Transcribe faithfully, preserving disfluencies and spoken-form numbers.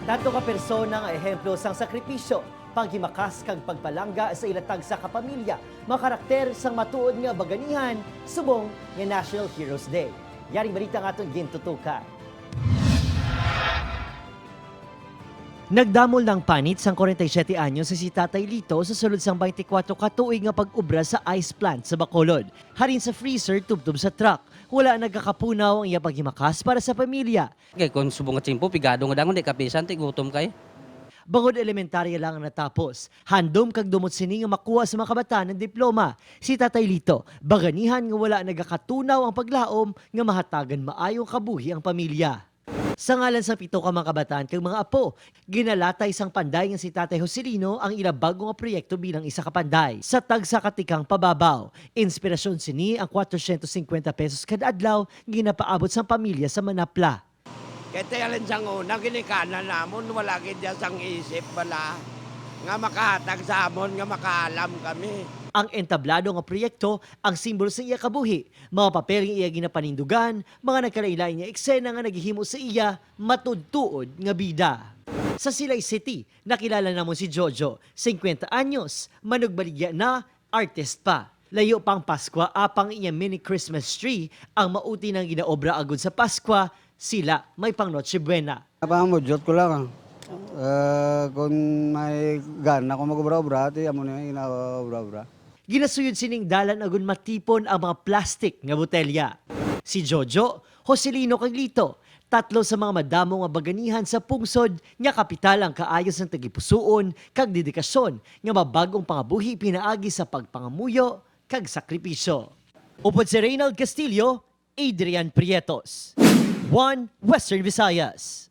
Tatlo ka persona nga ehemplo sang sakripisyo, paghimakas kag pagpalangga sa ila tagsa ka pamilya, mga karakter sang matuod nga Baganihan subong nga National Heroes Day. Yaring balita nga aton gintutukan. Nagdamol na ang panit sang forty-seven anyos nga si Tatay Lito sa sulod sang twenty-four ka tuig nga pag-obra sa ice plant sa Bacolod. Halin sa freezer tubtob sa truck, wala nagkakapunaw ang iya paghimakas para sa pamilya. Kay kung subong nga tiyempo, pigado nga dangon, di kapisan, ti gutom kay. Bangod elementarya lang ang natapos, handom kag dumot sini nga makuha sa mga kabataan ang diploma. Si Tatay Lito, Baganihan nga wala nagakatunaw ang paglaom nga mahatagan maayong kabuhi ang pamilya. Sa ngalan sang pito ka mga kabataan kag mga apo, ginalatay sang panday nga si Tatay Joselino ang ila bag-o nga proyekto bilang isa ka panday. Sa tagsa ka tikang pababaw, inspirasyon sini ang kwatrocientos cincuenta pesos kada adlaw nga ginapaabot sang pamilya sa Manapla. Kay ti halin sang una, ginikanan namon, wala gid ya sang isip bala nga makahatag sa amon nga makaalam kami. Ang entablado nga proyekto ang simbolo sa iya kabuhi, mga papel nga iya ginapanindugan, mga nagkalainlain nga eksena nga naghihimo sa iya matuodtuod nga bida. Sa Silay City, nakilala namon si Jojo, singkwenta anyos, manugbaligya na, artist pa. Layo pa ang Paskwa, apang iya mini Christmas tree ang mauti nang ginaobra agud sa Paskwa, sila may pang Noche Buena. Napangamudyot ko lang. Ah, kung may gana ko mag-obra-obra, ti amo na yung ginaobra-obra. Ginasuyod sining dalan agon matipon ang mga plastic nga botelya. Si Jojo, Joselino kag Lito, tatlo sa mga madamo nga baganihan sa pungsod nga kapital ang kaayo sang tagipusoon kag dedikasyon nga mabag-ong pangabuhi pinaagi sa pagpangamuyo kag sakripisyo. Upod si Reynald Castillo, Adrian Prietos, One Western Visayas.